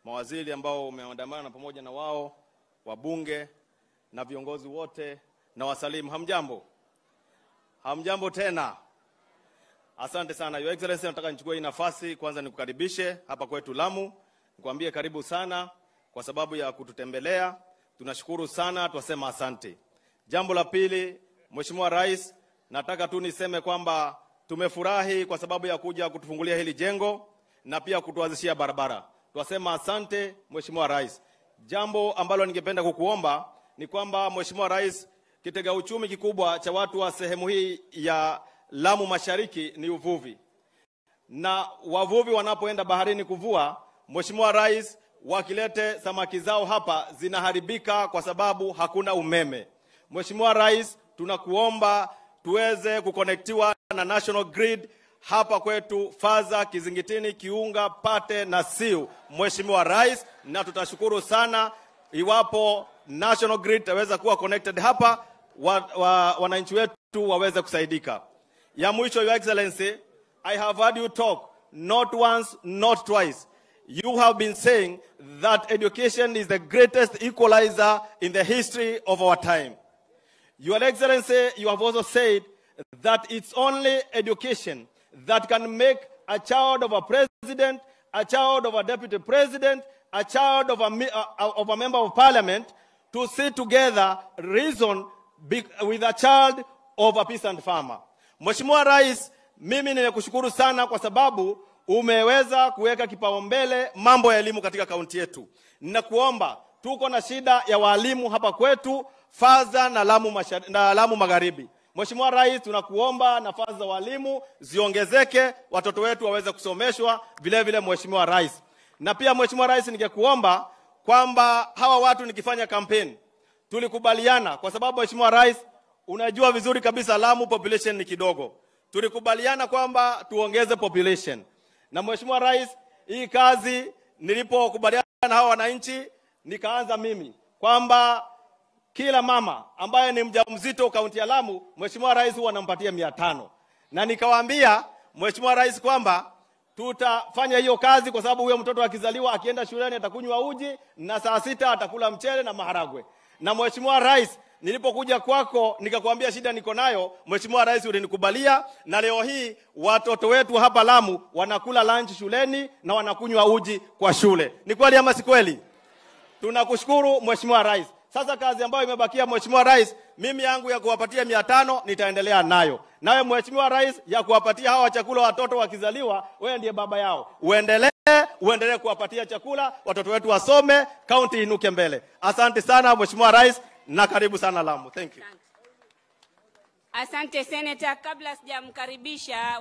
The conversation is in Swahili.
mawaziri ambao umeandamana pamoja na wao, wabunge na viongozi wote, na wasalimu. Hamjambo? Hamjambo tena? Asante sana. Your Excellency, nataka nichukue hii nafasi kwanza nikukaribishe hapa kwetu Lamu, nikwambie karibu sana kwa sababu ya kututembelea. Tunashukuru sana, twasema asante. Jambo la pili, Mheshimiwa Rais, nataka tu niseme kwamba tumefurahi kwa sababu ya kuja kutufungulia hili jengo na pia kutuanzishia barabara. Twasema asante Mheshimiwa Rais. Jambo ambalo ningependa kukuomba ni kwamba Mheshimiwa Rais, kitega uchumi kikubwa cha watu wa sehemu hii ya Lamu Mashariki ni uvuvi. Na wavuvi wanapoenda baharini kuvua, Mheshimiwa Rais, wakilete samaki zao hapa zinaharibika kwa sababu hakuna umeme. Mheshimiwa Rais, tunakuomba tuweze kukonektiwa na National Grid hapa kwetu Faza, Kizingitini, Kiunga, Pate na Siu. Mheshimiwa Rais, na tutashukuru sana iwapo National Grid itaweza kuwa connected hapa, wananchi wetu waweze kusaidika. Ya mwisho, Your Excellency, I have heard you talk not once, not twice. You have been saying that education is the greatest equalizer in the history of our time. Your Excellency, you have also said that it's only education that can make a child of a president, a child of a deputy president, a child of a member of parliament to sit together, reason with a child of a peasant farmer. Mheshimiwa Rais, mimi nimekushukuru sana kwa sababu umeweza kuweka kipaumbele mambo ya elimu katika kaunti yetu. Ninakuomba, tuko na shida ya walimu hapa kwetu Faza na na Lamu Magharibi. Mheshimiwa Rais, tunakuomba nafasi za walimu ziongezeke, watoto wetu waweze kusomeshwa vile vile, Mheshimiwa Rais. Na pia Mheshimiwa Rais, ningekuomba kwamba hawa watu nikifanya campaign tulikubaliana, kwa sababu Mheshimiwa Rais unajua vizuri kabisa Lamu population ni kidogo. Tulikubaliana kwamba tuongeze population. Na Mheshimiwa Rais, hii kazi nilipokubaliana na hawa wananchi nikaanza mimi kwamba kila mama ambaye ni mjamzito kaunti ya Lamu, Mheshimiwa Rais huwa anampatia 500. Na nikawaambia Mheshimiwa Rais kwamba tutafanya hiyo kazi kwa sababu huyo mtoto akizaliwa akienda shuleni atakunywa uji na saa 6 atakula mchele na maharagwe. Na Mheshimiwa Rais, nilipokuja kwako nikakwambia shida niko nayo, Mheshimiwa Rais ulinikubalia, na leo hii watoto wetu hapa Lamu wanakula lunch shuleni na wanakunywa uji kwa shule. Ni kweli ama si kweli? Tunakushukuru Mheshimiwa Rais. Sasa kazi ambayo imebakia Mheshimiwa Rais, mimi yangu ya kuwapatia 500 nitaendelea nayo. Nawe Mheshimiwa Rais, ya kuwapatia hawa chakula watoto wakizaliwa, wewe ndiye baba yao. Uendelee kuwapatia chakula, watoto wetu wasome, kaunti inuke mbele. Asante sana Mheshimiwa Rais na karibu sana Lamu. Thank you. Asante Senator. Kabla sijamkaribisha